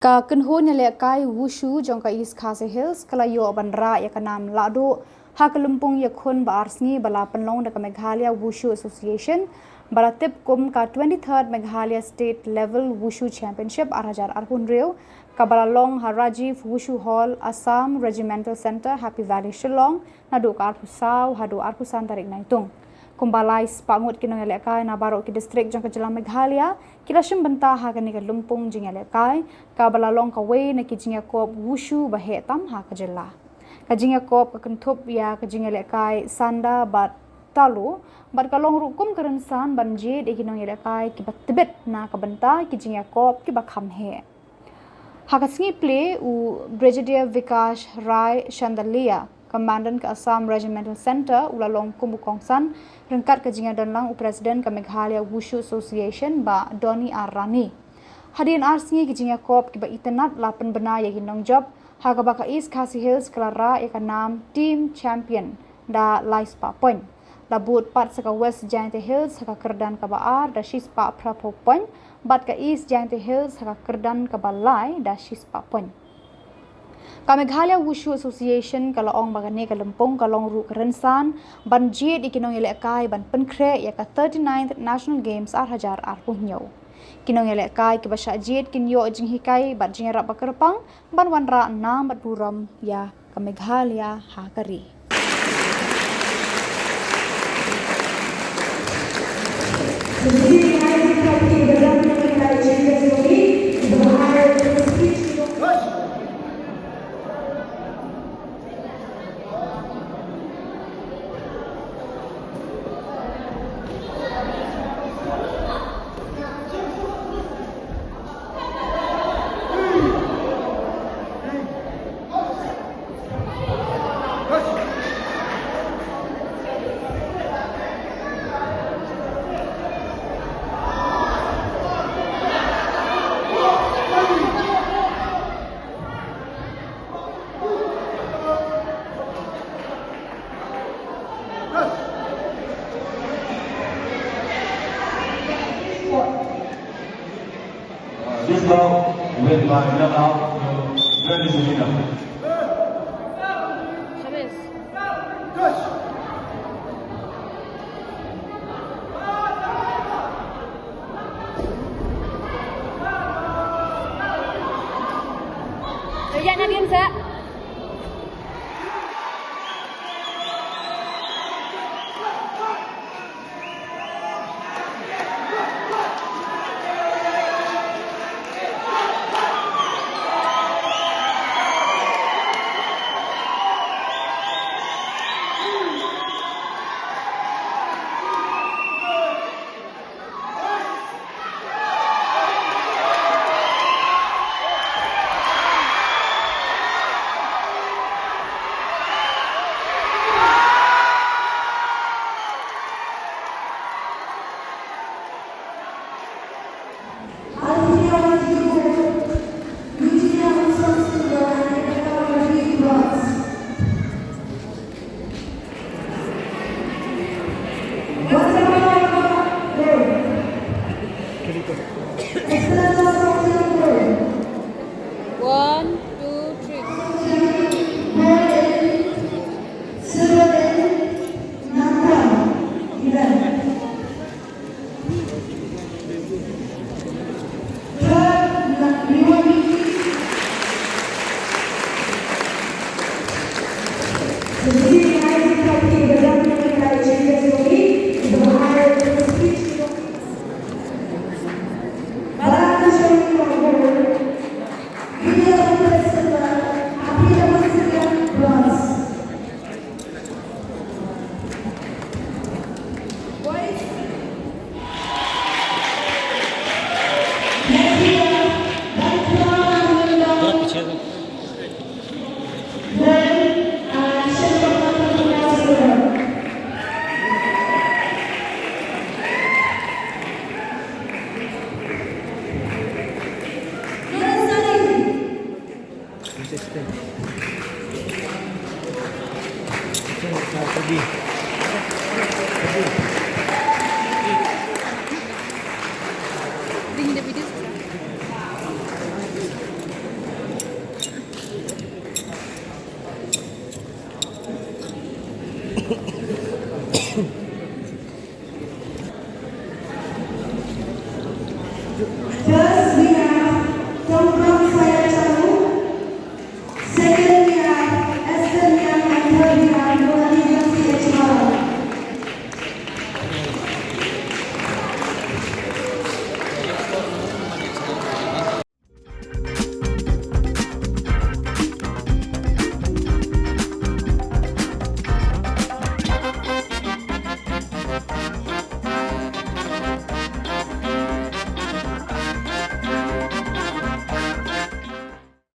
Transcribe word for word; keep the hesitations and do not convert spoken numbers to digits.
Ka kynhun ïalehkai Wushu jong ka East Khasi Hills ka la ïoh ban rah ïa ka nam lahduh ha ka lympung ïakhun ba ar sngi ba la pynlong da ka Meghalaya Wushu Association, ba la tip kum ka twenty-third Meghalaya State Level Wushu Championship ar hajar arphew hynriew, kaba la long ha Rajiv Wushu Hall, Assam Regimental Centre, Happy Valley, Shillong, naduh ka arphew saw haduh arphew san tarik Naitung. Kumba lai spah ngut ki nongïalehkai na baroh ki district jong ka jylla Meghalaya ki la shim bynta ha kane ka lympung jingïalehkai, kaba la long kawei na ki jingïakop Wushu ba heh tam ha ka jylla. Ka jingïakop ka kynthup ïa ka jingïalehkai Sanda bad Talu, bad ka long ruh kum ka rynsan ban jied ïa ki nongïalehkai kiba tbit na ka bynta ki jingïakop kiba kham heh. Ha ka sngi plie, u Brigadier Vikash Rai Shandalia, Commandant ka Assam Regimental Centre, u la long kum u kongsan ryngkat ka jingïadonlang u President ka Meghalaya Wushu Association, Bah Donny R Rani. Hadien ar sngi ki jingïakop kiba itynnad la pynbna ïa ki nongjop, ha kaba ka East Khasi Hills ka la rah ïa ka nam Team Champion da lai spah point. La bud pat sa ka West Jaintia Hills ha ka kyrdan kaba ar da shi spah phra phew point, bad ka East Jaintia Hills ha ka kyrdan kaba lai da shi spah point. Ka Meghalaya Wushu Association ka la ong ba kane ka lympung ka long ruh ka rynsan ban jied ïa ki nongïalehkai ban pynkhreh ïa ka thirty-ninth National Games ar hajar arphew hynñiew. Ki nongïalehkai kiba shah jied kin ïoh jinghikai bad jingïarap ba kyrpang ban wanrah nam bad burom ïa ka Meghalaya ha ka ri. Uh, this bout went by knockout to Bernie Selena. One, two, three.